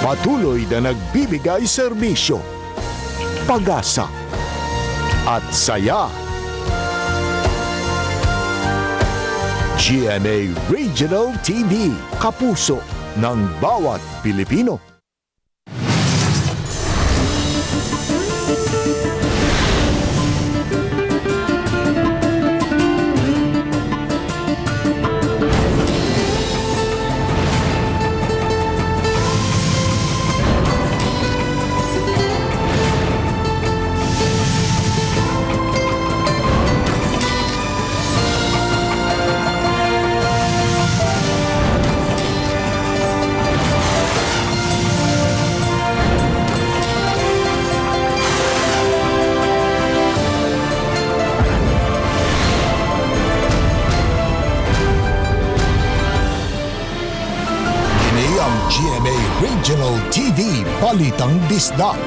Patuloy na nagbibigay serbisyo, pag-asa at saya. GMA Regional TV, kapuso ng bawat Pilipino. Kini ang GMA Regional TV Balitang Bisdak.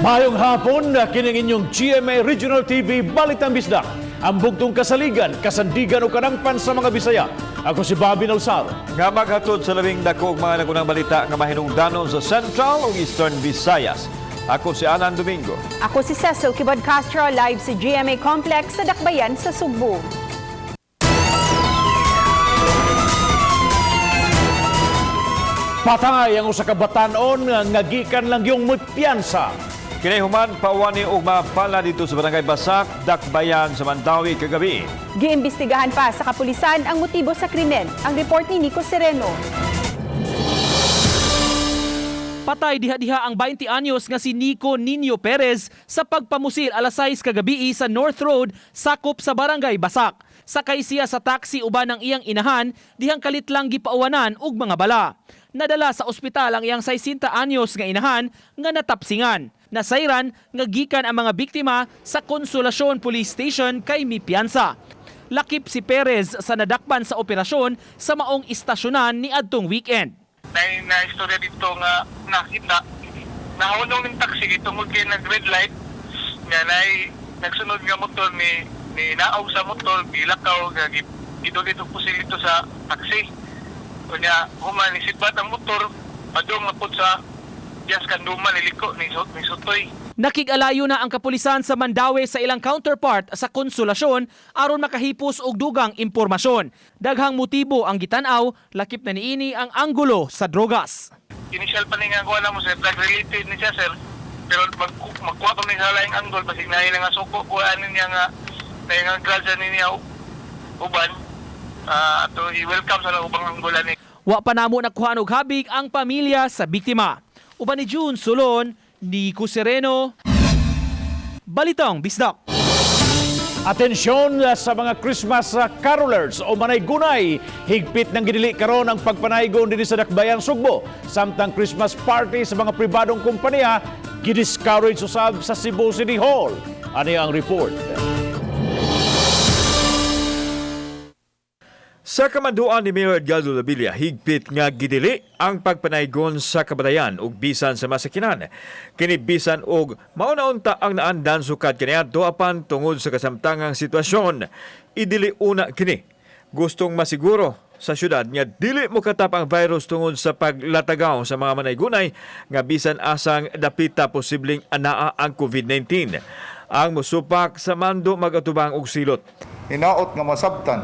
Mayong hapon, kining inyong GMA Regional TV Balitang Bisdak. Ang bugtong kasaligan, kasandigan o kanangpan sa mga Bisaya. Ako si Bobby Nalsar. Nga maghatod sa labing dako og mga nagunang balita nga mahinungdanon sa Central ug Eastern Visayas. Ako si Alan Domingo. Ako si Cecil Kibod Castro, live sa GMA Complex sa Dakbayan sa Sugbo. Patay ang usa ka batan-on nga gikan lang yung mutpiyansa. Kini human pawani og mapala dito sa Barangay Basak, Dakbayan sa Mandawi kagabi. Giimbestigahan pa sa kapulisan ang motibo sa krimen. Ang report ni Nico Sereno. Patay diha-diha ang 20 anyos nga si Nico Nino Perez sa pagpamusil alas 6 kagabi sa North Road, sakop sa Barangay Basak. Sakay siya sa taxi uban ang iyang inahan, dihang kalit lang gipauwanan og mga bala. Nadala sa ospital ang iyang 60 anyos nga inahan nga natapsingan. Nasayran nga gikan ang mga biktima sa Consolacion Police Station kay Mipianza. Lakip si Perez sa nadakpan sa operasyon sa maong istasyonan ni adtong weekend. Na na istorya dito nga nakita nahunong ng taxi kay tungod kay nag red light nga nay nagsunod nga motor ni ni naog sa motor gilakaw nga gidulit og pusil dito sa taxi. Unya human ni sitbat ang motor padung na pud sa Dias Kanduma niliko ni, ni Sutoy. Nakig-alayo na ang kapulisan sa Mandaue sa ilang counterpart sa konsolasyon aron makahipos og dugang impormasyon. Daghang motibo ang gitan-aw, lakip na niini ang anggulo sa drogas. Initial pa ni nga kuha na mo sir, drug related ni siya sir, pero magkuha pa mi sa laing angle basig na nga suko kuha niya nga na nga drugs ani niya uban, ato i-welcome sa ubang angle ani. Wa pa namo nakuhaan og habig ang pamilya sa biktima. Uban ni June Solon, Nico Sereno, Balitang Bisdak. Atensyon sa mga Christmas carolers o manay-gunay. Higpit ng gidili karon ang pagpanaygon dinhi sa Dakbayan Sugbo. Samtang Christmas party sa mga pribadong kompanya gidiscourage usab sa Cebu City Hall. Ani ang report. Sa kamanduan ni Mayor Edgardo Labilla, higpit nga gidili ang pagpanaygon sa kabatayan ug bisan sa masakinan. Kini bisan og mauna-unta ang naandan sukad kaniadto apan tungod sa kasamtangang sitwasyon, idili una kini. Gustong masiguro sa syudad nga dili mo katap ang virus tungod sa paglatagaw sa mga manaygunay nga bisan asang dapita posibleng anaa ang COVID-19. Ang musupak sa mando magatubang og silot. Hinaot nga masabtan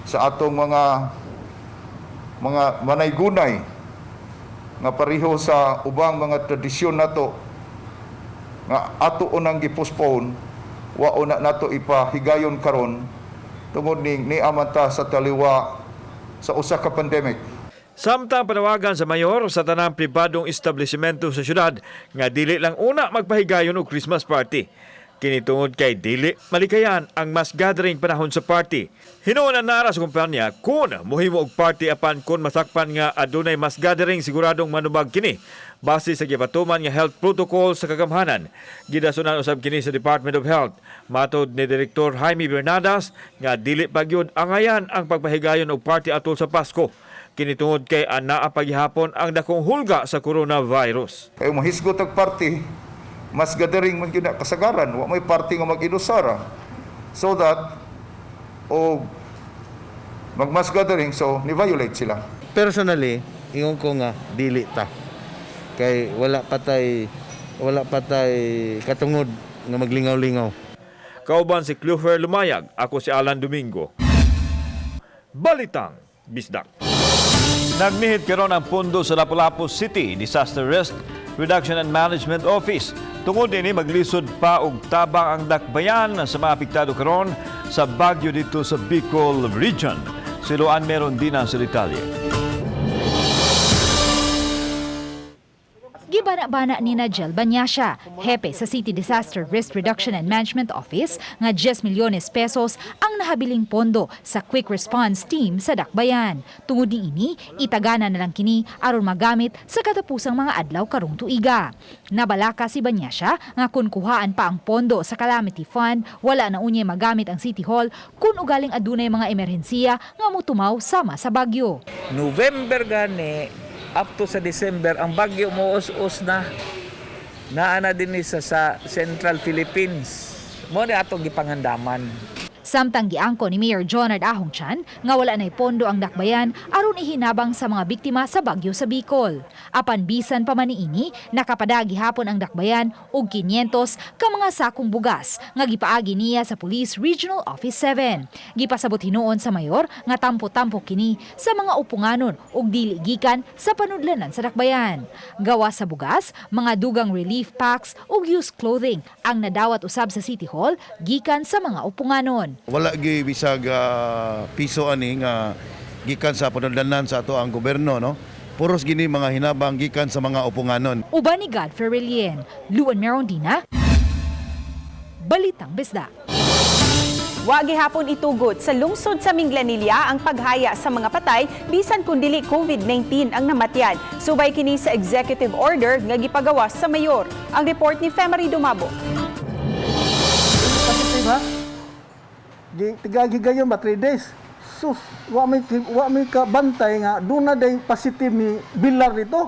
sa atong mga manaygunay nga pareho sa ubang mga tradisyon nato nga ato unang gipospone, wa una nato ipahigayon karon tungod ning niaman ta sa taliwa sa usa ka pandemic. Samtang panawagan sa mayor sa tanang pribadong establishmento sa syudad nga dili lang una magpahigayon og Christmas party. Kini tungod kay dili malikayan ang mass gathering panahon sa party. Hinuon ang nara sa kumpanya kung mohimo og party apan kun masakpan nga adunay mass gathering siguradong manubag kini. Base sa gipatuman nga health protocol sa kagamhanan. Gidasunan usab kini sa Department of Health. Matod ni Direktor Jaime Bernadas nga dili pa gyud angayan ang pagpahigayon og party atol sa Pasko. Kini tungod kay anaa paghihapon ang dakong hulga sa coronavirus. Kay mahisgot og party, mas gathering man gyud na kasagaran, wa may party nga mag-inusara. So that og Mag mass gathering, so ni violate sila. Personally, ingon ko nga dili ta. Kay wala patay katungod nga maglingaw-lingaw. Kauban si Clufer Lumayag, ako si Alan Domingo. Balitang Bisdak. Nagmihit karon ang pondo sa Lapu-Lapu City Disaster Risk Reduction and Management Office. Tungod ini, maglisod pa og tabang ang dakbayan sa mga apektado karon sa bagyo dito sa Bicol Region. Si Luan meron din ang sa detalye. Gibana-bana ni Najel Banyasha, hepe sa City Disaster Risk Reduction and Management Office, nga 10 milyones pesos ang nahabiling pondo sa Quick Response Team sa Dakbayan. Tungod niini, itagana na lang kini aron magamit sa katapusang mga adlaw karong tuiga. Nabalaka si Banyasha nga kun kuhaan pa ang pondo sa Calamity Fund, wala na unya magamit ang City Hall kung ugaling adunay mga emerhensiya nga motumaw sama sa bagyo. November gani up to sa December ang bagyo mo us na naa na din sa Central Philippines. Mo ni atong gipangandaman. Samtang giangko ni Mayor Jonard Ahong Chan nga wala na'y pondo ang dakbayan aron ihinabang sa mga biktima sa bagyo sa Bicol. Apan bisan pa man niini, nakapada gihapon ang dakbayan og 500 ka mga sakong bugas nga gipaagi niya sa Police Regional Office 7. Gipasabot hinuon sa mayor nga tampo-tampo kini sa mga upunganon ug dili gikan sa panudlanan sa dakbayan. Gawas sa bugas, mga dugang relief packs ug used clothing ang nadawat usab sa City Hall gikan sa mga upunganon. Wala gyud bisag piso ani nga gikan sa panudlanan sa ato ang gobyerno, no. Puros gini mga hinabang gikan sa mga upunganon. Uban ni Godfrey Relien, Luan Merondina, Balitang Bisdak. Wa gihapon itugot sa lungsod sa Minglanilla ang paghaya sa mga patay bisan kung dili COVID-19 ang namatyan. Subay kini sa executive order nga gipagawas sa mayor. Ang report ni Femery Dumabo. Positive ha? Tigagigayon ba 3 days? Sus, wa may kabantay nga duna day positive ni Bilar dito.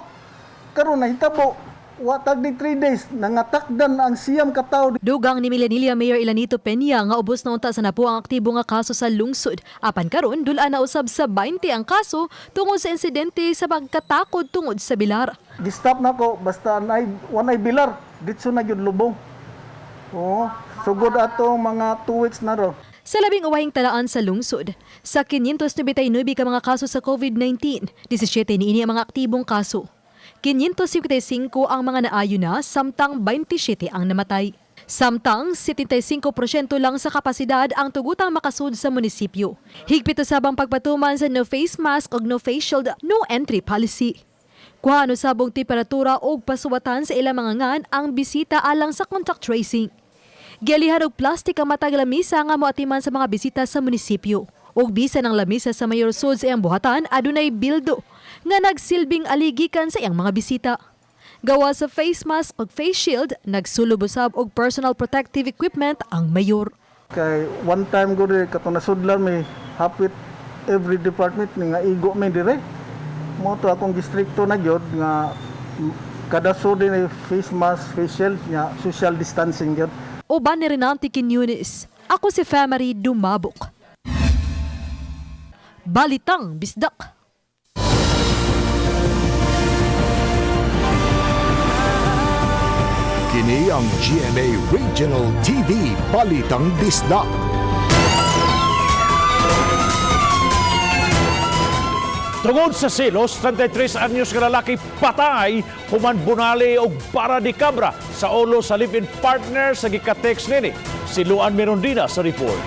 Karon nahitabo wa tag di 3 days nangatakdan ang 9 ka tawo. Dugang ni Milanilla Mayor Ilanito Peña nga ubos na unta sa napo ang aktibo nga kaso sa lungsod. Apan karon dul-an na usab sa 20 ang kaso tungod sa insidente sa pagkatakod tungod sa bilar. Gi-stop na ko basta nay wanay bilar ditso na gyud lubong. Oo, sugod ato mga 2 weeks na ro. Sa labing uwahing talaan sa lungsod, sa 599 ka mga kaso sa COVID-19, 17 niini ang mga aktibong kaso. 555 ang mga naayo na, samtang 27 ang namatay. Samtang 75% lang sa kapasidad ang tugutang makasud sa munisipyo. Higpit usab ang pagpatuman sa no face mask ug no face shield, no entry policy. Kuhaan usab og temperatura og pasuwatan sa ilang mga ngan ang bisita alang sa contact tracing. Gialihan og plastik ang matag lamisa nga moatiman sa mga bisita sa munisipyo. Ug bisan ang lamisa sa Mayor Sod sa iyang buhatan, adunay bildo nga nagsilbing aligikan sa iyang mga bisita. Gawa sa face mask ug face shield, nagsulob usab og personal protective equipment ang mayor. Kay one time gud eh, kato nasudlan may hapit every department ni nga igo may dire. Mo to akong distrikto na gyud nga kada sud ni face mask, face shield nya social distancing gyud. Uban ni Renante Quiñones, ako si Femary Dumabok. Balitang Bisdak. Kini ang GMA Regional TV Balitang Bisdak. Tungod sa selos, 33 anyos nga lalaki patay human bunali og bara di kabra sa ulo sa live-in partner sa gikatext nini. Si Luan Merondina sa report.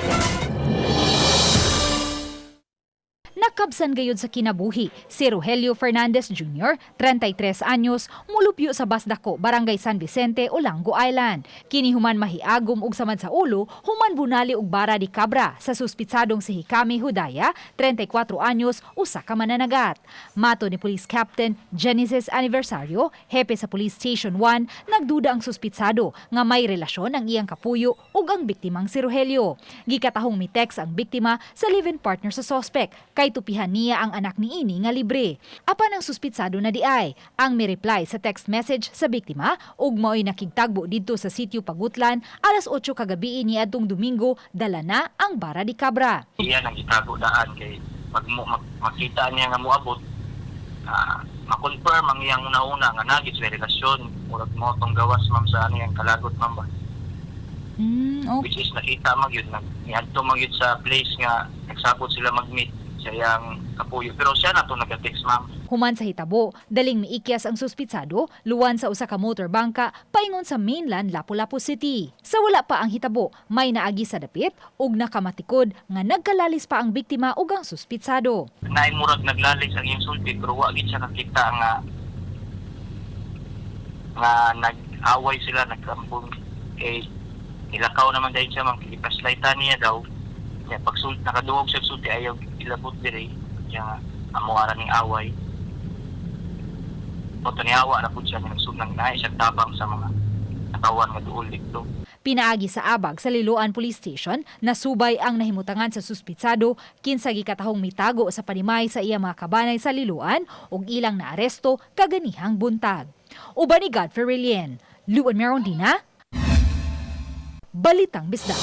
Nakabsan gayud sa kinabuhi si Rogelio Fernandez Jr., 33 anyos, mulupyo sa Basdako, Barangay San Vicente, Olango Island. Kini human mahiagom og samad sa ulo, human bunali og bara di kabra sa suspitsadong si Hikami Hudaya, 34 anyos, usa ka mananagat. Mato ni Police Captain Genesis Aniversario, hepe sa Police Station 1, nagduda ang suspitsado nga may relasyon ang iyang kapuyo ug ang biktimang si Rogelio. Gikatahong mi-text ang biktima sa live-in partner sa sospek kay tupihan niya ang anak niini nga libre. Apan ang suspitsado na di ay ang mi-reply sa text message sa biktima ug mao'y nakigtagbo didto sa sitio Pagutlan alas 8 kagabi ni adtong Domingo, dala na ang bara di kabra. Iya nang gitago daan kay Pag mo, makita niya nga moabot, ma-confirm ang iyang una-una nga nagit sila relasyon, murag mo tong gawas, ma'am, sa ano yang kalagot, ma'am ba. Which is nakita man gyud, nag niadto man gyud sa place nga nagsabot sila mag-meet sa iyang kapuyo, pero siya na to nag-text, ma'am. Human sa hitabo, daling miikyas ang suspitsado, luwan sa usa ka motor bangka paingon sa mainland Lapu-Lapu City. Sa wala pa ang hitabo, may naagi sa dapit ug nakamatikod nga nagkalalis pa ang biktima ug ang suspitsado. Naay murag naglalis ang iyang sulti, pero wa gid siya kakita nga nga nag-away sila, nagkampong, kay nilakaw naman dahil siya, ma'am, kay niya daw niya. Pag nakaduog siya sulti, ayaw ilabot dire niya nga amo ara ning away o niawa ra pud siya nga nagsugnang naay siya tabang sa mga nakawan nga duol didto. Pinaagi sa abag sa Liloan Police Station, nasubay ang nahimutangan sa suspitsado kinsa gikatahong mitago sa panimay sa iya mga kabanay sa Liloan ug ilang naaresto kaganihang buntag. Uban ni Godfrey Relien, Luan Merondina, Balitang Bisdak.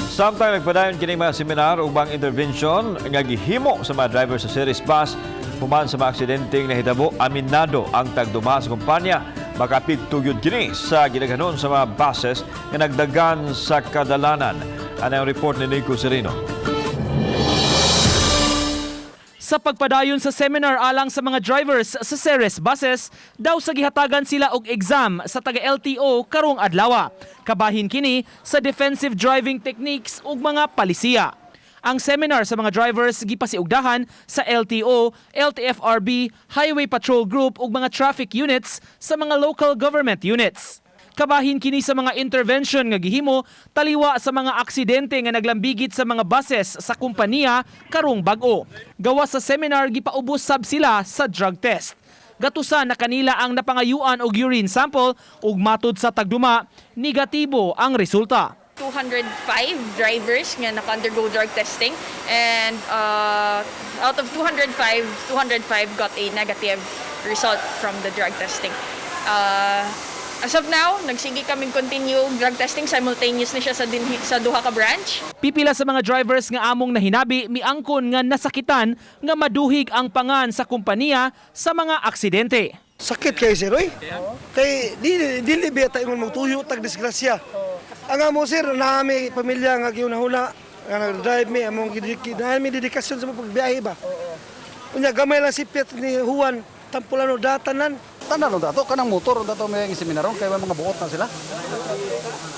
Samtang nagpadayon kini mga seminar ubang intervention nga gihimo sa mga driver sa Ceres bus human sa mga aksidenteng nahitabo, aminado ang tagduma sa kumpanya makapigto gyud kini sa gidaghanon sa mga buses nga nagdagan sa kadalanan. Ano ang report ni Nico Sereno? Sa pagpadayon sa seminar alang sa mga drivers sa Ceres buses, daw sa gihatagan sila og exam sa taga LTO karong adlaw. Kabahin kini sa defensive driving techniques ug mga palisiya. Ang seminar sa mga drivers gipasiugdahan sa LTO, LTFRB, Highway Patrol Group ug mga traffic units sa mga local government units. Kabahin kini sa mga intervention nga gihimo taliwa sa mga aksidente nga naglambigit sa mga buses sa kumpanya karong bag-o. Gawas sa seminar, gipaubos sab sila sa drug test. Gatusan na kanila ang napangayuan og urine sample ug matud sa tagduma, negatibo ang resulta. 205 drivers nga naka-undergo drug testing and out of 205, 205 got a negative result from the drug testing. As of now, nagsige kaming continue drug testing, simultaneous na siya sa duha ka branch. Pipila sa mga drivers nga among nahinabi miangkon nga nasakitan nga maduhig ang pangan sa kumpanya sa mga aksidente. Sakit kay sir, oy. Kay dili dili biya ta ingon magtuyo tag disgrasya. Ang amo, sir, naami pamilya nga giunahuna nga nag-drive mi among naami dedikasyon sa pagbiyahe ba. Unya gamay lang si Piet ni Juan Tampulano datanan. Tanan no dato kanang motor dato may seminarong kay may mga buot na sila.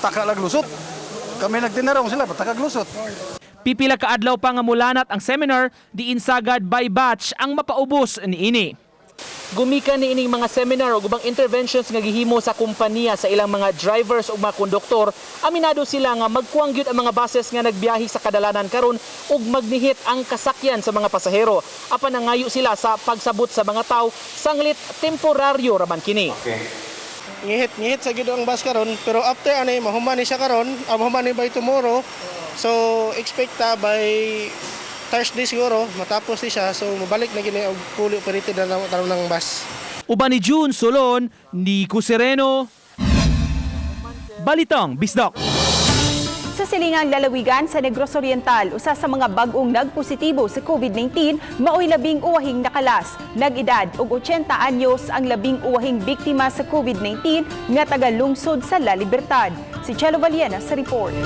Taka lag lusot. Kami nagtinarong sila patakag lusot. Pipila ka adlaw pa nga mulanat ang seminar, diin sagad by batch ang mapaubos niini. Gumikan ni ining mga seminar ug ubang interventions nga gihimo sa kumpanya sa ilang mga drivers ug mga konduktor, aminado sila nga magkuwang gyud ang mga buses nga nagbiyahe sa kadalanan karon ug magnihit ang kasakyan sa mga pasahero. Apan nangayo sila sa pagsabot sa mga tawo sanglit temporaryo raman kini. Ngihit ngihit sa gid ang bus karon, pero after ani mahuman ni siya karon, mahuman ni by tomorrow. So expect ta by Thursday siguro matapos ni siya, so mabalik na gini og fully operated na lang taron ng bus. Uban ni June Solon, Nico Sereno, Balitang Bisdak. Sa silingang lalawigan sa Negros Oriental, usa sa mga bag-ong nagpositibo sa COVID-19 maoy labing uwahing nakalas. Nag-edad og 80 anyos ang labing uwahing biktima sa COVID-19 nga taga-lungsod sa La Libertad. Si Chelo Valiena sa report.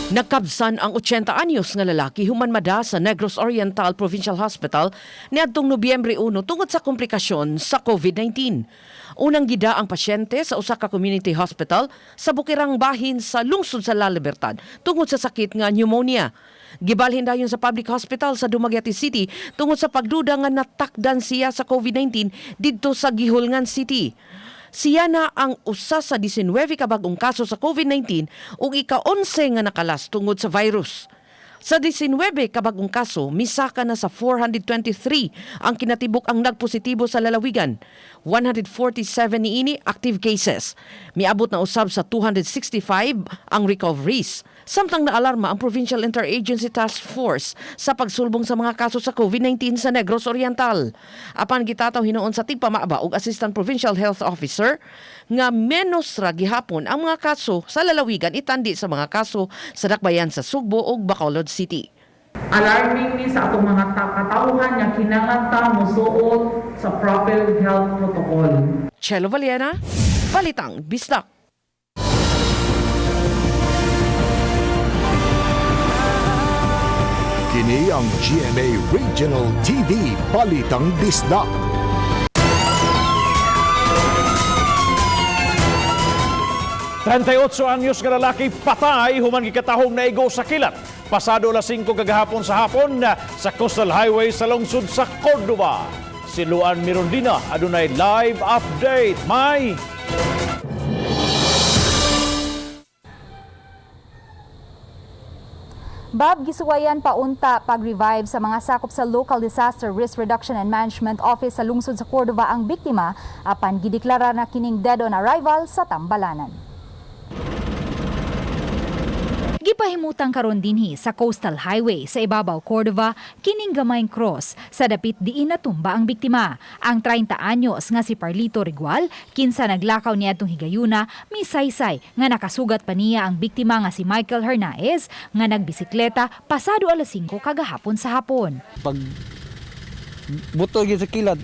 Nakabsan ang 80 anyos nga lalaki human mada sa Negros Oriental Provincial Hospital niadtong Nobyembre 1 tungod sa komplikasyon sa COVID-19. Unang gida ang pasyente sa usa ka community hospital sa bukirang bahin sa lungsod sa La Libertad tungod sa sakit nga pneumonia. Gibalhin dayon sa public hospital sa Dumaguete City tungod sa pagduda nga natakdan siya sa COVID-19 didto sa Guihulngan City. Siya na ang usa sa 19 ka bag-ong kaso sa COVID-19 ug ika-11 nga nakalas tungod sa virus. Sa 19 ka bag-ong kaso, misaka na sa 423 ang kinatibuk ang nagpositibo sa lalawigan. 147 niini active cases. Miabot na usab sa 265 ang recoveries. Samtang naalarma ang Provincial Interagency Task Force sa pagsulbong sa mga kaso sa COVID-19 sa Negros Oriental. Apan gitataw hinuon sa tigpamaaba og Assistant Provincial Health Officer nga menos ra gihapon ang mga kaso sa lalawigan itandi sa mga kaso sa dakbayan sa Sugbo ug Bacolod City. Alarming ni sa atong mga katawhan nga kinahanglan ta mosuot sa proper health protocol. Chelo Valiena, Balitang Bisdak. Kini ang GMA Regional TV Balitang Bisdak. 38 anyos nga lalaki patay human gikatahom naigo sa kilat. Pasado alas 5 kagahapon sa hapon sa Coastal Highway sa lungsod sa Cordova. Si Luan Mirondina adunay live update. May Bob, gisuwayan paunta pag-revive sa mga sakop sa Local Disaster Risk Reduction and Management Office sa lungsod sa Cordova ang biktima apan gideklara na kining dead on arrival sa Tambalanan. Gipahimutang karon dinhi sa Coastal Highway sa ibabaw Cordova kining gamayng cross sa dapit diin natumba ang biktima. Ang 30 anyos nga si Parlito Rigual kinsa naglakaw niadtong higayuna misaysay nga nakasugat pa niya ang biktima nga si Michael Hernaez nga nagbisikleta pasado alas 5 kagahapon sa hapon. Pag buto gyud sa kilat,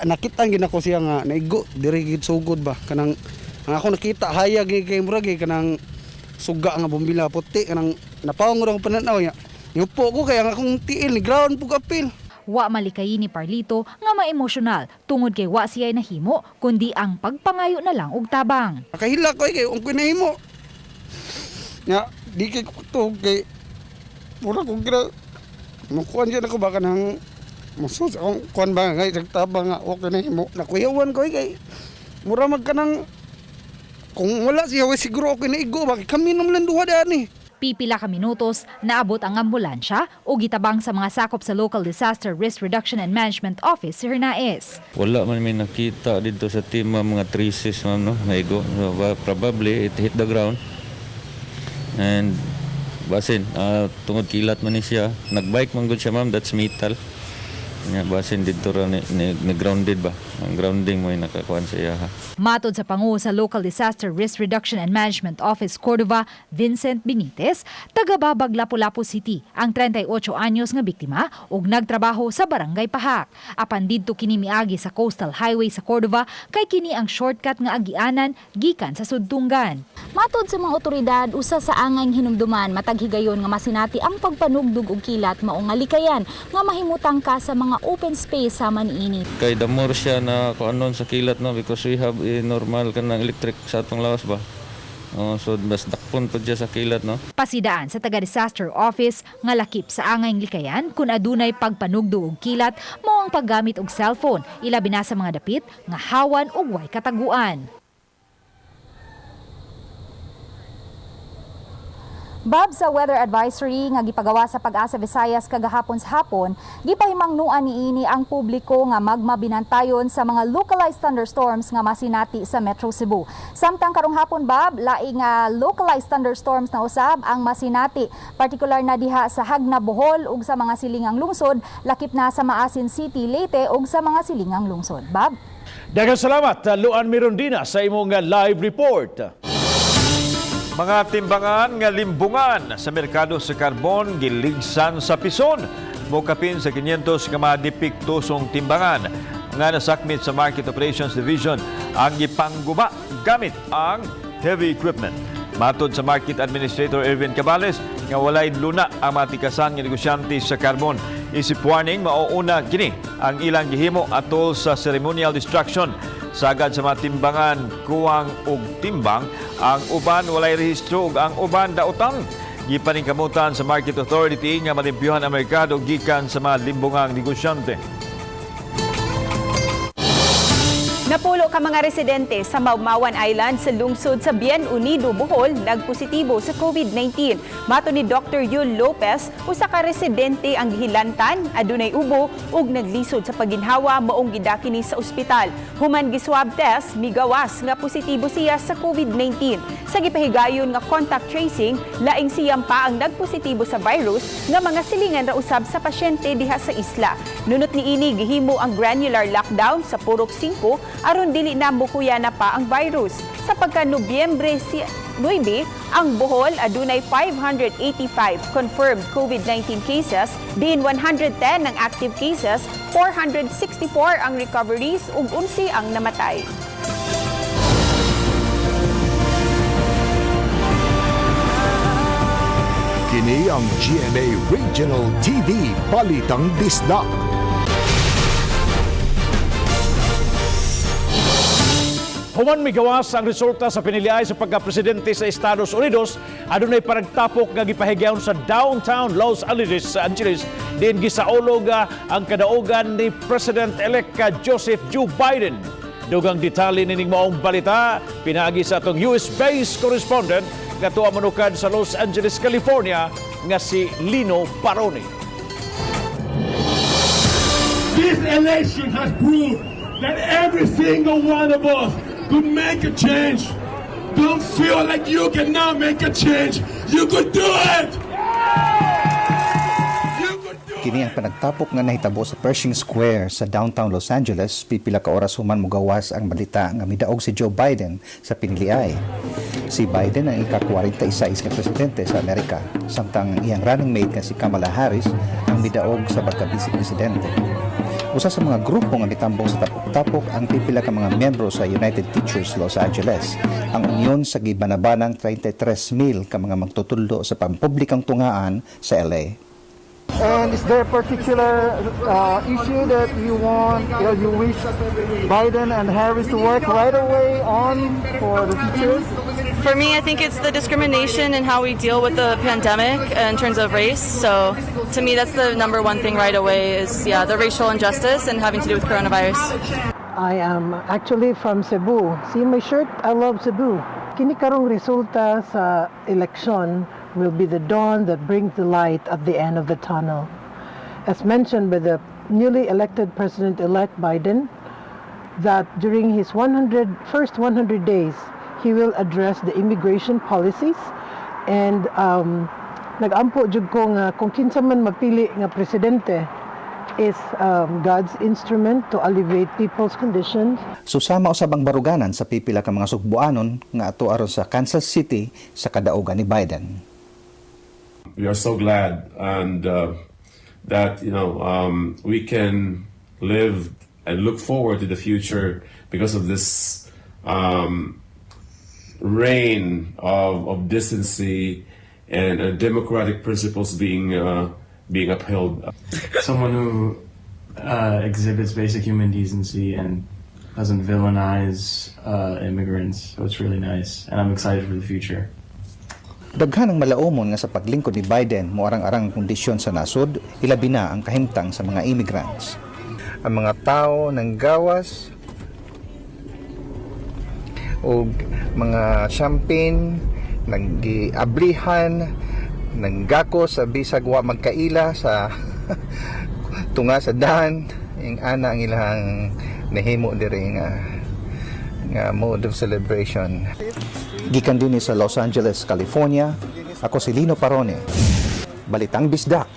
nakita gyud nako siya nga naigo diri gyud sugod ba kanang ang ako nakita hayag gyud kay murag gyud kanang suga nga bumbila puti kanang napawong ra akong pananaw niya. Niupo ko kay ang akong tiil ni ground pug apil. Wa malikayi ni Parlito nga maemosyonal tungod kay wa siya'y nahimo kundi ang pagpangayo na lang og tabang. Nakahila ko kay ang kinahimo. Nya di kay ko kay mura ko gira mukuan siya nako ba kanang musus akong kuan ba ngay tabang nga okay nahimo. Nakuyawan ko kay mura mag kanang kung wala siya way siguro okay naigo ba kami naman lang duha dani. Pipila ka minutos, naabot ang ambulansya o gitabang sa mga sakop sa Local Disaster Risk Reduction and Management Office si Hernaez. Wala man may nakita dito sa team ma'am, mga traces ma'am no, naigo. So, probably it hit the ground. And basin tungod kilat man ni siya, nagbike man gud siya ma'am, that's metal. Nya basin didto ra ni grounded ba. Ang grounding mo nakakuan sa iya ha. Matod sa pangu sa Local Disaster Risk Reduction and Management Office Cordova, Vincent Benitez, taga-Babag Lapu-Lapu City ang 38 anyos nga biktima ug nagtrabaho sa Barangay Pahak. Apan didto kini miagi sa Coastal Highway sa Cordova kay kini ang shortcut nga agianan gikan sa Sudtunggan. Matod sa mga otoridad, usa sa angay hinumduman matag higayon nga masinati ang pagpanugdog og kilat mao nga likayan nga mahimutang ka sa mga open space sama niini. Kay the more siya na kuanon sa kilat no, because we have a normal kanang electric sa atong lawas ba. Oh, so mas dakpon pud siya sa kilat no. Pasidaan sa taga-disaster office nga lakip sa angay likayan kung adunay pagpanugdo og kilat mao ang paggamit og cellphone ilabi na sa mga dapit nga hawan ug way kataguan. Bob, sa weather advisory nga gipagawa sa Pag-asa Visayas kagahapon sa hapon, gipahimangnuan niini ang publiko nga magmabinantayon sa mga localized thunderstorms nga masinati sa Metro Cebu. Samtang karong hapon, Bob, laing nga localized thunderstorms na usab ang masinati, partikular na diha sa Hagna, Bohol ug sa mga silingang lungsod, lakip na sa Maasin City, Leyte ug sa mga silingang lungsod. Bob? Daghang salamat Luan Mirondina sa imong live report. Mga timbangan nga limbungan sa merkado sa karbon giligsan sa pison. Mokapin sa 500 nga mga depektosong timbangan nga nasakmit sa Market Operations Division ang gipangguba gamit ang heavy equipment. Matod sa Market Administrator Erwin Cabales nga walay luna ang mga tikasan nga negosyante sa karbon. Isip warning, mauuna kini ang ilang gihimo atol sa ceremonial destruction. Sagad sa mga timbangan, kuwang og timbang, ang uban walay rehistro ug ang uban daotang. Gipaningkamutan sa Market Authority nga malimpyuhan ang merkado gikan sa mga limbungang negosyante. Napulo ka mga residente sa Maumawan Island sa lungsod sa Bien Unido, Bohol, nagpositibo sa COVID-19. Mato ni Dr. Yul Lopez, usa ka residente ang gihilantan, adunay ubo ug naglisod sa paginhawa maong gidaki ni sa ospital. Human giswab test, migawas nga positibo siya sa COVID-19. Sa gipahigayon nga contact tracing, laing siyam pa ang nagpositibo sa virus nga mga silingan ra usab sa pasyente diha sa isla. Nunot niini gihimo ang granular lockdown sa Purok 5 aron dili na mukuya na pa ang virus. Sa pagka Nobyembre si Ang Bohol adunay 585 confirmed COVID-19 cases, diin 110 ang active cases, 464 ang recoveries ug 11 ang namatay. Kini ang GMA Regional TV Balitang Bisdak. Human migawas ang resulta sa piniliay sa pagka-presidente sa Estados Unidos, adunay paragtapok nga gipahigyaon sa downtown Los Angeles sa Angeles diin gisaulog ang kadaogan ni President-elect Joseph Joe Biden. Dugang detalye nining maong balita pinaagi sa atong US-based correspondent nga tuwa manukad sa Los Angeles, California nga si Lino Baroni. This election has proved that every single one of us could make a change. Don't feel like you cannot make a change. You could do it! Kini ang panagtapok nga nahitabo sa Pershing Square sa downtown Los Angeles pipila ka oras human mogawas ang balita nga midaog si Joe Biden sa piniliay. Si Biden ang ika-46 nga presidente sa Amerika, samtang ang iyang running mate nga si Kamala Harris ang midaog sa pagka-vice presidente. Usa sa mga grupo nga mitambong sa tapok-tapok ang pipila ka mga miyembro sa United Teachers Los Angeles, ang union sa gibanabanang 33,000 ka mga magtutudlo sa pampublikang tungaan sa LA. And is there a particular issue that you want, or you wish Biden and Harris to work right away on for the teachers? For me, I think it's the discrimination and how we deal with the pandemic in terms of race. So to me, that's the number one thing right away is, yeah, the racial injustice and having to do with coronavirus. I am actually from Cebu. See my shirt? I love Cebu. Kini karong resulta sa eleksyon will be the dawn that brings the light at the end of the tunnel. As mentioned by the newly elected President-elect Biden, that during his first 100 days, he will address the immigration policies and nagampo jud ko nga kung kinsa man mapili nga presidente is God's instrument to alleviate people's conditions. Susama usab ang baruganan sa pipila ka mga sugboanon nga ato aron sa Kansas City sa kadaugan ni Biden. We are so glad and that we can live and look forward to the future because of this reign of decency and democratic principles being upheld. Someone who exhibits basic human decency and doesn't villainize immigrants. So it's really nice, and I'm excited for the future. Daghan ang malaumon nga sa paglingkod ni Biden moarang-arang ang kondisyon sa nasod, ilabi na ang kahimtang sa mga immigrants. Ang mga tao ng gawas og mga champagne naggiablihan, nanggako sa bisag wa magkaila sa tunga sa dahan ing ana ang ilang nahimo diri nga mode of celebration. Gikan dinhi sa Los Angeles, California, ako si Lino Parone. Balitang Bisdak.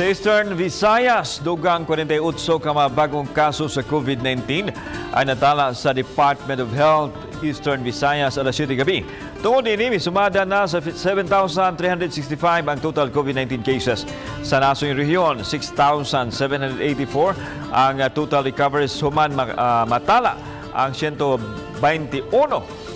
Sa Eastern Visayas, dugang 48 ka mga bagong kaso sa COVID-19 ay natala sa Department of Health Eastern Visayas alas 7 gabi. Tungod ini, sumada na sa 7,365 ang total COVID-19 cases. Sa nasong rehiyon, 6,784 ang total recoveries human matala ang 121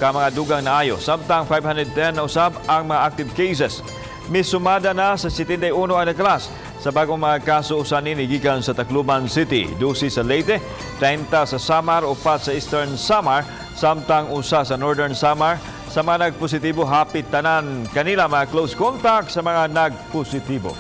ka mga dugang naayo. Samtang 510 na usab ang mga active cases. Misumada na sa 71 ang nagkalas sa bagong mga kaso, usa nini gikan sa Tacloban City, 12 sa Leyte, 30 sa Samar, 4 sa Eastern Samar, samtang usa sa Northern Samar. Sa mga nagpositibo, hapit tanan kanila mga close contact sa mga nagpositibo.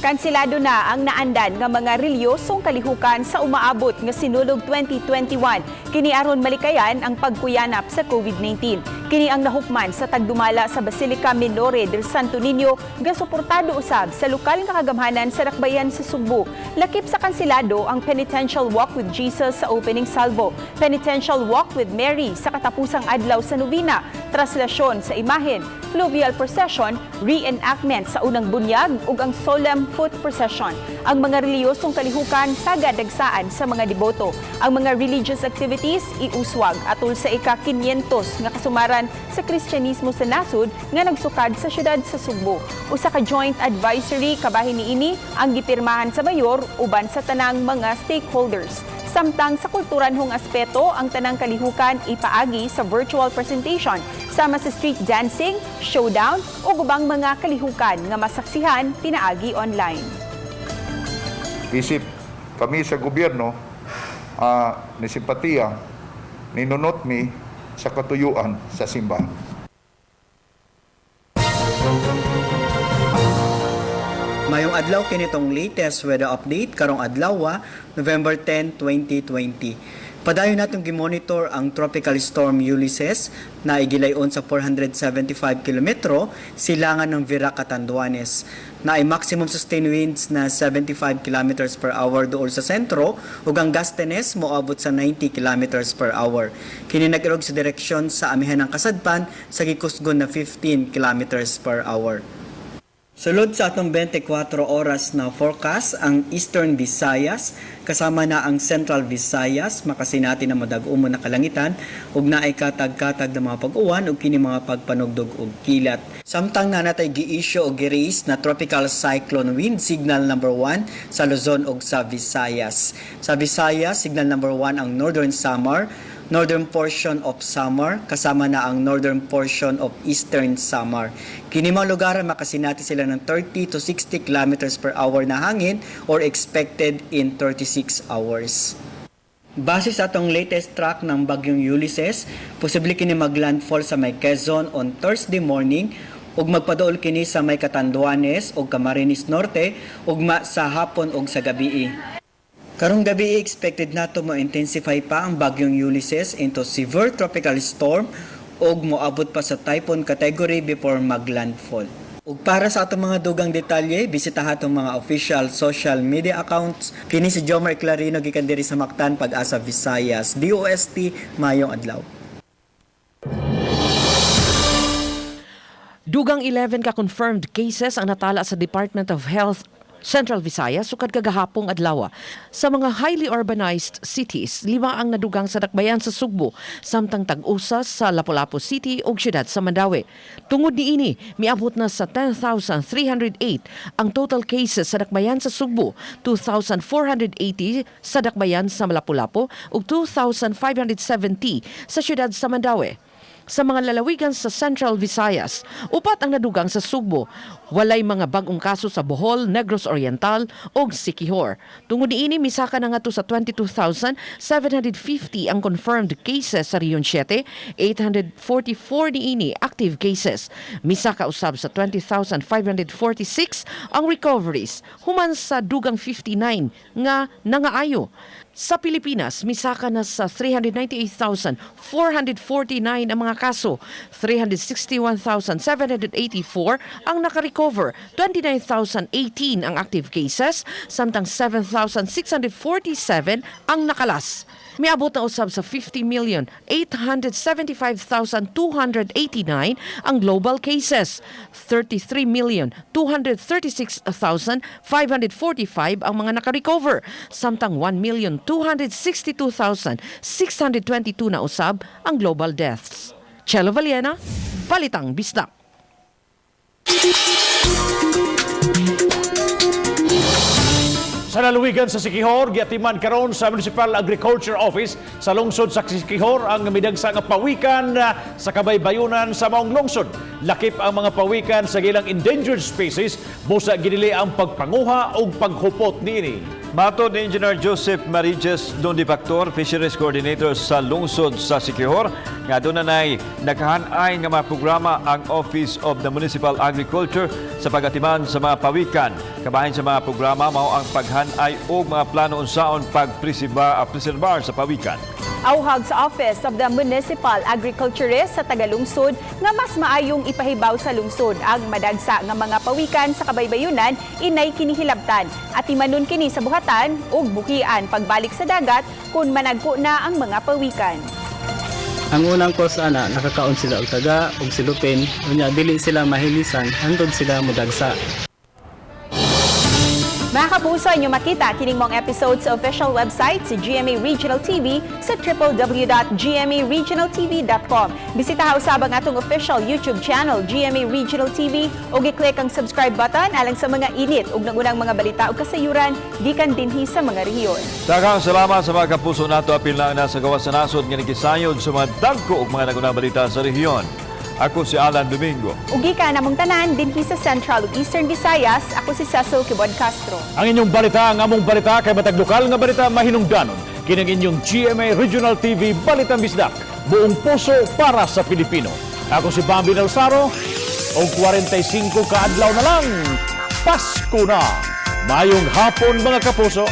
Kansilado na ang naandan nga mga reliyosong kalihukan sa umaabot nga Sinulog 2021. Kini aron malikayan ang pagkuyanap sa COVID-19. Kini ang nahukman sa tagdumala sa Basilica Minore del Santo Niño nga suportado usab sa lokal nga kagamhanan sa Dakbayan sa Sugbo. Lakip sa kansilado ang Penitential Walk with Jesus sa opening salvo, Penitential Walk with Mary sa katapusang adlaw sa novena, traslasyon sa imahen, fluvial procession, reenactment sa unang bunyag ug ang solemn foot procession. Ang mga reliyosong kalihukan sagad dagsaan sa mga deboto. Ang mga religious activities activities iuswag atul sa ika-500 nga kasumaran sa Kristyanismo sa nasud nga nagsukad sa syudad sa Sugbo. Usa ka joint advisory kabahin niini ang gipirmahan sa mayor uban sa tanang mga stakeholders. Samtang sa kulturanhong aspeto, ang tanang kalihukan ipaagi sa virtual presentation sama sa street dancing, showdown ug ubang mga kalihukan nga masaksihan pinaagi online. Isip kami sa gobyerno, ni simpatiya, ninunot mi sa katuyuan sa simbahan. Mayong adlaw, kinitong latest weather update karong adlaw, November 10, 2020. Padayon natong gimonitor ang tropical storm Ulysses na igilayon sa 475 kilometro silangan ng Virac, Catanduanes, Na ay maximum sustained winds na 75 kilometers per hour duol sa sentro ug ang gustiness moabot sa 90 kilometers per hour. Kini nag-irog sa direksyon sa amihan ng kasadpan sa gikusgon na 15 kilometers per hour. Sulod sa atong 24 oras na forecast, ang Eastern Visayas kasama na ang Central Visayas makasinati na madag-umo na kalangitan ug naay katag-katag na mga pag-uwan ug kini mga pagpanugdog og kilat. Samtang naa natay gi-issue og gi-raise na tropical cyclone wind signal number 1 sa Luzon ug sa Visayas. Sa Visayas, signal number 1 ang Northern Samar, northern portion of Samar, kasama na ang northern portion of Eastern Samar. Kini mga lugar makasinati sila ng 30 to 60 kilometers per hour na hangin or expected in 36 hours. Base sa atong latest track ng bagyong Ulysses, posible kini maglandfall sa may Quezon on Thursday morning ug magpaduol kini sa may Catanduanes ug Camarines Norte ugma sa hapon ug sa gabii. Karong gabi, expected nato mo-intensify pa ang bagyong Ulysses into severe tropical storm ug moabot pa sa typhoon category before maglandfall. Ug para sa atong mga dugang detalye, bisitaha atong mga official social media accounts. Kini si Jomar Clarino gikan diri sa Mactan, Pag-asa Visayas. DOST, mayong adlaw. Dugang 11 ka confirmed cases ang natala sa Department of Health Central Visayas sukad kagahapong adlaw. Sa mga highly urbanized cities, 5 ang nadugang sa dakbayan sa Sugbo, samtang tag-usa sa Lapu-Lapu City ug siyudad sa Mandaue. Tungod niini, miabot na sa 10,308 ang total cases sa dakbayan sa Sugbo, 2,480 sa dakbayan sa Lapu-Lapu ug 2,570 sa siyudad sa Mandaue. Sa mga lalawigan sa Central Visayas, 4 ang nadugang sa Sugbo. Walay mga bag-ong kaso sa Bohol, Negros Oriental ug Siquijor. Tungod niini, misaka na ngadto sa 22,750 ang confirmed cases sa Region 7, 844 niini active cases. Misaka usab sa 20,546 ang recoveries, human sa dugang 59 nga nangaayo. Sa Pilipinas, misaka na sa 398,449 ang mga kaso, 361,784 ang nakarecover, 29,018 ang active cases, samtang 7,647 ang nakalas. Miabot na usab sa 50,875,289 ang global cases, 33,236,545 ang mga nakarecover, samtang 1,262,622 na usab ang global deaths. Chelo Valiena, Balitang Bisdak. Sa lalawigan sa Siquijor, giatiman karon sa Municipal Agriculture Office sa lungsod sa Siquijor ang midagsa nga pawikan sa kabaybayunan sa maong lungsod. Lakip ang mga pawikan sa gilang endangered species, busa gidili ang pagpanguha ug paghupot niini. Matod ni Engineer Joseph Mariges Dondipactor, Fisheries Coordinator sa lungsod sa Siquijor, nga doon na nakahanay nga mga programa ang Office of the Municipal Agriculture sa pagatiman sa mga pawikan. Kabahin sa mga programa mao ang paghanay og mga plano unsaon pagpreserbar sa pawikan. Auhag sa Office of the Municipal Agriculturist sa Tagalungsod nga mas maayong ipahibaw sa lungsod ang madagsa nga mga pawikan sa kabaybayunan inay kinihilabtan at imanon kini sa buhatan ug bukian pagbalik sa dagat kung managko na ang mga pawikan. Ang unang cause ana, nakakaon sila og taga og silupin, unya dili sila mahilisan hantod sila modagsa. Mga kapuso, inyo makita kining maong episode sa official website sa GMA Regional TV sa www.gmaregionaltv.com. Bisita usab ang atong official YouTube channel, GMA Regional TV, ug i-click ang subscribe button alang sa mga init ug nagunang mga balita ug kasayuran gikan dinhi sa mga rehiyon. Daghang salamat sa mga kapuso nato apil na nasa gawas sa nasod nga nikisayod sa mga dagko ug mga nagunang balita sa rehiyon. Ako si Alan Domingo. Ug gikan namong tanan dinhi sa Central ug Eastern Visayas, ako si Cecil Kibod Castro. Ang inyong balita, ang among balita kay matag lokal nga balita mahinungdanon. Kining inyong GMA Regional TV Balitang Bisdak. Buong puso para sa Pilipino. Ako si Bambi Nalsaro. Og 45 ka adlaw na lang. Pasko na. Mayong hapon, mga kapuso.